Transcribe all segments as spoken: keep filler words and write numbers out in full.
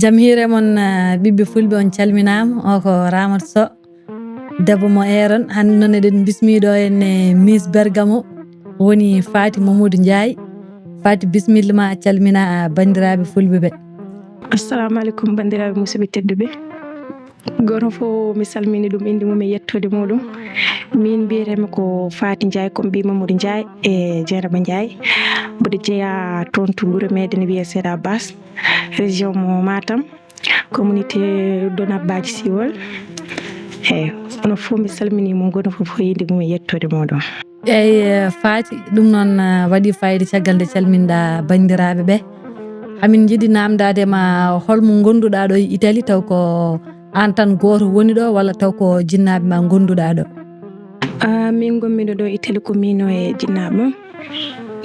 Jam hiire mon, ah, ɓiɓɓe fulɓe, on calminaama. O ko Ramata Sow, debbo mo eeron. Hannde noon eɗen bismii ɗo en e Miss Bergamo, woni Faty Mamadou Ndiaye. Faty, bismilla ma, a calmina, ah, banndiraaɓe fulɓe ɓe. Assalamu alaikum, banndiraaɓe musidɓe tedduɓe. Gooto fof mi salmini ɗum innde mum e yettoode muɗum. Min mbiyetee-mi ko Faty Ndiaye, ko mi ɓii Mamadou Ndiaye e Dieynaba Ndiaye. Mboɗo jeyaa toon to wuro meeɗen wiyee Seeda Basse, région mo Matam, communauté Donabadji Siwol. Eeyi, onon fof mi salminii mon, gooto fof e innde mum e yettoode muɗum. Eeyi, eh, Faty, ɗum noon, eh, waɗi fayida caggal nde calminɗa banndiraaɓe ɓe. Hamin njiɗi naamndaade ma, hol mo ngonduɗa ɗo e Italie, taw ko aan tan gooto woni ɗo, walla taw ko jinnaaɓe ma ngonduɗa ɗo? Ah, min ngonmi ɗo, ɗo Italie ko miin e jinnaaɓe am.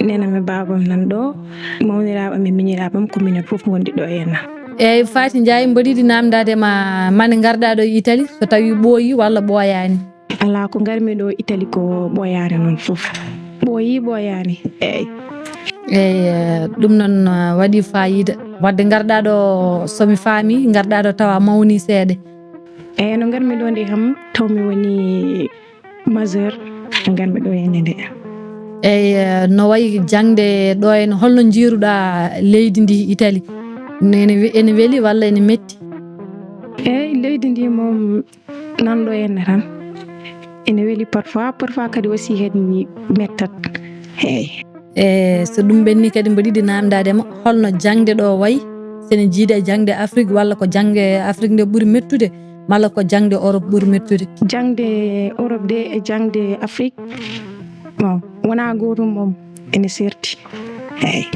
Neene am e baaba am nan ɗo, mawniraaɓe am e miñiraaɓe am ko minen fof ngondi ɗo henna. Eeyi, Faty Ndiaye, mboɗo yiɗi naamndaade ma, mande ngarɗa ɗo e Italie, so tawi ɓooyi walla ɓooyaani? Alaa, ko ngarmi ɗo Italie ko ɓooyaani noon fof. Ɓooyi, ɓooyaani, eeyi. Eeyi, eh, ɗum noon, eh, waɗi fayida. Wadde ngarɗa ɗo, so mi faami, ngarɗa ɗo tawa mawni seeɗa. Eeyi, no ngarmi ɗo nde kam, taw mi woni majeur, ngarmi ɗo hannde nde. Eeyi, eh, no wayi jaŋde ɗo en, holno njiiruɗa leydi ndi Italie? Ene we-, ene weli walla ene metti? Eeyi, leydi ndi moom, nan ɗo henne tan. Ene weli parfois, parfois kadi aussi kadi mettat. Eeyi. E so ɗum ɓenni kadi, mboɗo yiɗi naamndaade ma, holno jaŋde ɗo wayi? Sene jiida e jaŋde Afrique, walla ko jaŋde Afrique nde ɓuri mettude, malla ko jaŋde Europe ɓuri mettude? Jaŋde Europe de e jaŋde Afrique, bon, wonaa gootum moom, ene serti. Eeyi.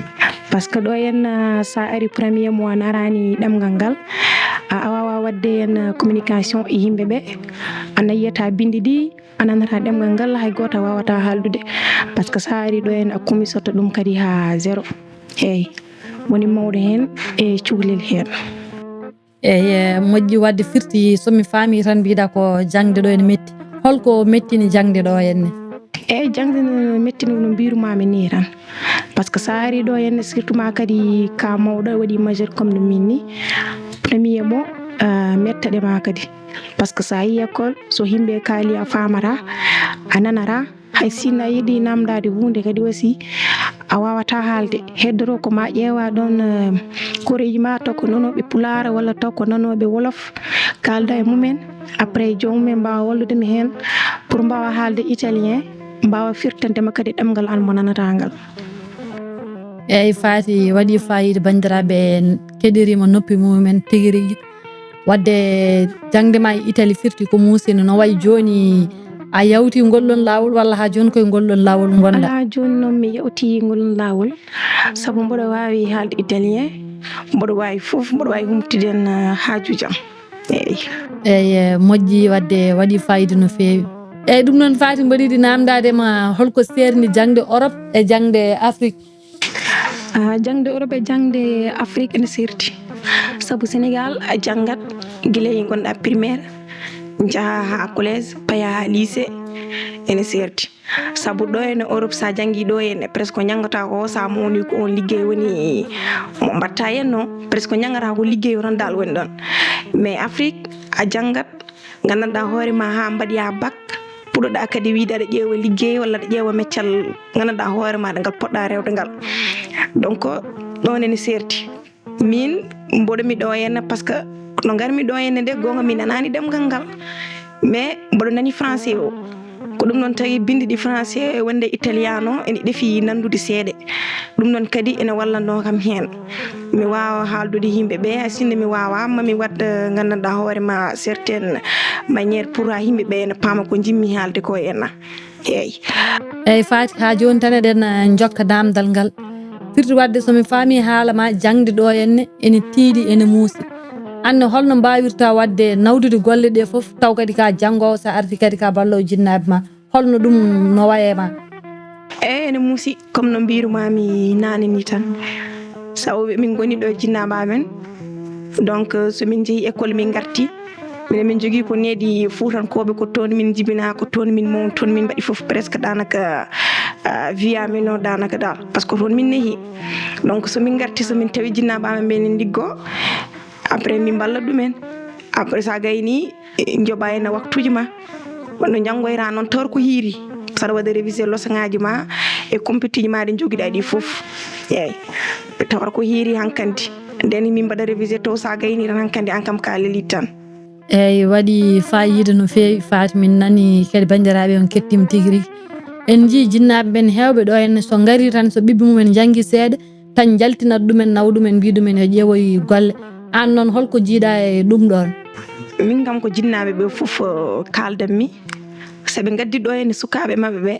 Parce que ɗo henna, sa ari premier mois, a naraani ɗemngal ngal, a, a waawaa waɗde heen communication e yimɓe ɓe, a nanataa binndi ɗi, a nanataa ɗemngal ngal, hay gooto a waawataa haaldude. Parce que sa ari ɗo heen, a kumisoto ɗum kadi haa zéro. Eeyi. Woni mawɗo heen e cukalel heen. Eeyi, eh, moƴƴi. Wadde firti, so mi faami tan, mbiɗa ko jaŋde ɗo ene metti. Holko mettini jaŋde ɗo henne? Eeyi, jaŋde no mettini, no mbiirumaami ni tan. Parce que sa ari ɗo henne, surtout ma kadi ka mawɗo, waɗi majeur comme no min ni, premier mo, ah, mettaɗe ma kadi. Parce que sa yi école, so yimɓe kaali a faamata, a nanata, hay sinno a yiɗi naamndaade huunde kadi aussi, a waawataa haalde. Heddoro ko ma ƴeewa ɗoon, eh, koreeji ma, taw ko nanooɓe Pulaar walla taw ko nanooɓe Wolof, kaalda e mumen. Après, joom mumen mbaawa wallude mi heen pour mbaawa haalde italien, mbaawa firtande ma kadi ɗemngal an mo nanataa ngal. Eeyi, Faty, waɗi fayida, banndiraaɓe en keɗiriima noppi mumen tigi rigi. Wadde jaŋde ma e Italie firti ko muusino, no wayi jooni, a yawti ngol ɗon laawol walla haa jooni koye ngol ɗon laawol ngonɗa? Alaa, jooni noon mi yawti ngol ɗon laawol, sabu mboɗo waawi haalde italien, mboɗo waawi fof, mboɗo waawi humtude heen, eh, haajuuji am. Eeyi. Eeyi, eh, moƴƴi, wadde waɗi fayida no feewi. Eeyi, ɗum noon, Faty, mboɗo yiɗi naamndaade ma, holko seerndi jaŋde Europe e jaŋde Afrique? Ah, jaŋde Europe e jaŋde Afrique ene serti. Sabu Sénégal, a janngat gila e ngonɗa primaire, njaha haa collège, paya haa lycée, ene serti. Sabu ɗo ene Europe, sa janngi ɗo ene, presque ko njanngata ko, sa mawni ko on liggey woni mo mbatta henno, presque ko njanngata ko liggey o tan dal woni ɗon. Mais Afrique, a janngat, nganndanɗa hoore ma haa mbaɗoya bac, puɗɗoɗa kadi wiide aɗa ƴeewa liggey walla aɗa ƴeewa meccal nganndanɗa hoore maɗa ngal poɗɗa rewde ngal. Donc, ɗon ene serti. Min, mboɗo mi ɗo henna, parce que no ngarmi ɗo henne nde, goonga mi nanaani ɗemngal ngal. Mais mboɗo nani français o. Ko ɗum noon tagi binndi ɗi français wonde italiano ene ɗefi nanndude seeɗa. Ɗum noon kadi ene wallanoo kam heen. Mi waawa haaldude yimɓe ɓe, hay sinno mi waawaama, mi waɗa, eh, nganndanɗa hoore ma certaine manière pour ha yimɓe ɓe ene paama ko njimmi haalde ko henna. Eeyi. Eeyi, Faty, haa jooni tan eɗen, eh, njokka naamndal ngal. Firti waɗde, so mi faami haala ma, jaŋde ɗo henne ene tiiɗi, ene muusi. Aan ne, holno mbaawirta waɗde nawdude golle ɗe fof, taw kadi ka janngoowo, so arti kadi ka balloowo jinnaaɓe ma? Holno ɗum no waye ma? Eeyi, ene muusi, comme no mbiirumaami naane ni tan. Sabu min ngoni ɗo jinnaaɓe amen. Donc, so min njehi école, min ngarti, minen min njogii ko neeɗi fuutankooɓe, ko toon min njibinaa, ko toon min mawni, toon min mbaɗi fof presque daanaka, ah, vie amen o daanaka dal. Parce que toon min nehi. Donc, so min ngarti, so min tawi jinnaaɓe amen ɓe ne liggoo, Après min mballa ɗumen. Après sa gayni, eh, njoɓa ene waktuji ma. Wonno janngoyra noon tawar ko hiiri. Saɗa waɗa révisé leçon ŋaaji ma e compétiji ma ɗi njogiɗa ɗi fof. Eeyi. Tawar ko hiiri hankandi. Nden min mbaɗa révisé to sa gayni tan hankandi an kam ka leli tan. Eeyi, waɗi faayiida no feewi, Faty. Min nani kadi banndiraaɓe on kettima tigi rigi. En njii jinnaaɓe ɓen heewɓe ɗo en, so ngari tan, so ɓiɓɓe mumen njanngi seeɗa, tan njaltinat ɗumen, nawa ɗumen, mbiya ɗumen yo ƴeewoy golle. Aan noon, holko njiiɗa e ɗum ɗoon? Min kam ko jinnaaɓe ɓe fof, eh, kaaldanmi. So ɓe ngaddi ɗo en sukaaɓe maɓɓe ɓe,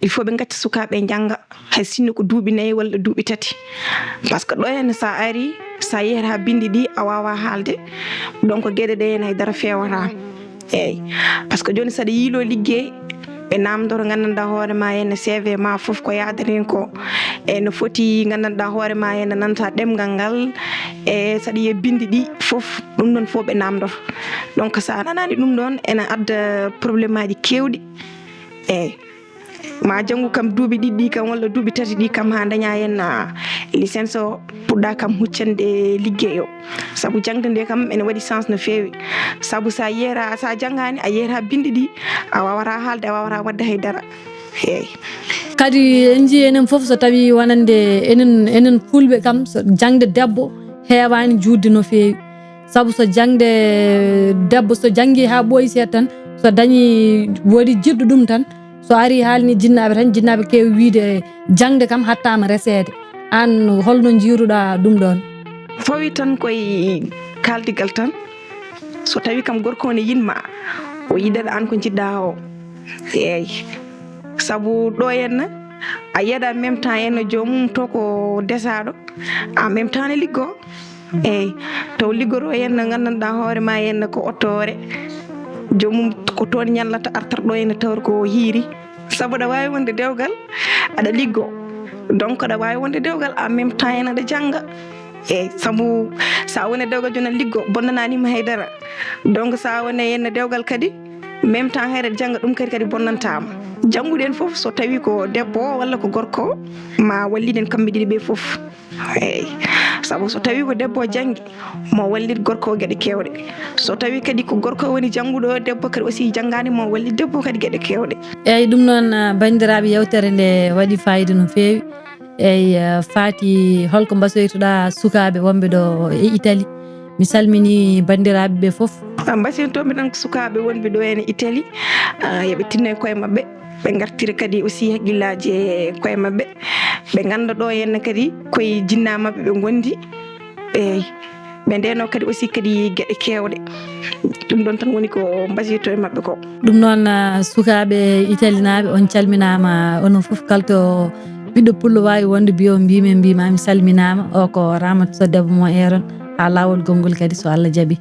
il faut ɓe ngacca sukaaɓe njannga, hay sinno ko duuɓi nayi walla duuɓi tati. Par ce que ɗo en sa ari, sa yehi haa binndi ɗi, a waawa haalde. Donc geɗe ɗe en hay dara feewata. Eeyi. Par ce que jooni saɗa yiilo liggey, ɓe naamndoro nganndanɗa hoore ma en C V ma fof ko yaadaten ko. E no foti nganndanɗa hoore ma en nanta ɗemngal ngal. E saɗa yiya binndi ɗi fof, ɗum ɗon fof ɓe naamndoro. Donc sa nanani ɗum ɗon, ene adda problème aji keewɗi. Eeyi. Ma janngu kam duuɓi ɗiɗi ɗi kam walla duuɓi tati ɗi kam haa daña hen, ah, licence o, puɗɗa kam huccande liggey o. Sabu jaŋde nde kam ene waɗi sens no feewi. Sabu sa yeera, sa janngaani, a yeera binndi ɗi, a waawata haalde, a waawata waɗde hay dara. Eeyi. Kadi en njii enen fof so tawi wonande enen, enen Fulɓe kam, so jaŋde debbo heewaani juutde no feewi. Sabu so jaŋde debbo, so janngi haa ɓooyi seeɗa tan, so dañi woodi jiɗɗo ɗum tan, so ari haalni jinnaaɓe tan, jinnaaɓe keewi wiide jaŋde kam hattaama reseede. Aan holno njiiruɗa ɗum ɗoon? Fawi tan koye kaaldigal tan. So tawi kam gorko o ne yiɗma, o yiɗat aan ko njiɗɗa o. Eeyi. Sabu ɗo henna, a yiyat en même temps henna joomum to ko desaaɗo, en même temps ne liggo. Eeyi, taw liggotoo henna nganndanɗa hoore ma henna ko ottoore. Joomum ko toon ñallata artat ɗo henna tawar ko hiiri. Sabu aɗa waawi wonde dewgal, aɗa liggo. Donc aɗa waawi wonde dewgal, en même temps henna aɗa jannga. Eeyi, sabu sa woni dewgal jooni aɗa liggo, bonnanaanima haydara. Donc sa woni henna dewgal kadi, même temps hayre jannga ɗum kadi, kadi bonnantaama. Jannguɗen fof so tawi ko debbo o walla ko gorko o, ma walliɗen kamɓe ɗiɗi ɓe fof. Eeyi. Sabu so tawi ko debbo o janngi, mo wallit gorko o geɗe keewɗe. So tawi kadi ko gorko o woni jannguɗo o, debbo kadi aussi janngaani, mo wallit debbo kadi geɗe keewɗe. Eeyi, ɗum noon, ah, banndiraaɓe, yewtere nde waɗi faayiida no feewi. Eeyi, ah, Faty, holko mbasoytoɗa sukaaɓe wonɓe ɗo e Italie? Mi salmini banndiraaɓe ɓe fof. Ah, mbasiyotoomi tan ko sukaaɓe wonɓe ɗo en Italie, ah, yo ɓe tinno e koye maɓɓe. Ɓe ngartira kadi aussi hakkillaaji e koye maɓɓe. Ɓe ngannda ɗo henna kadi koye jinnaa maɓɓe ɓe ngondi. Eeyi. Ɓe ndeno kadi aussi kadi geɗe keewɗe. Ɗum ɗon tan woni ko mbasiyotoo e maɓɓe ko. Ɗum noon, ah, sukaaɓe italinaaɓe, on calminaama onon fof, kala to ɓiɗɗo pullo waawi wonde, mbiyo mbiimi, mbiima mi salminaama. O ko Ramata Soh, debbo mo Eron, haa laawol gonngol kadi, so Allah jaɓi.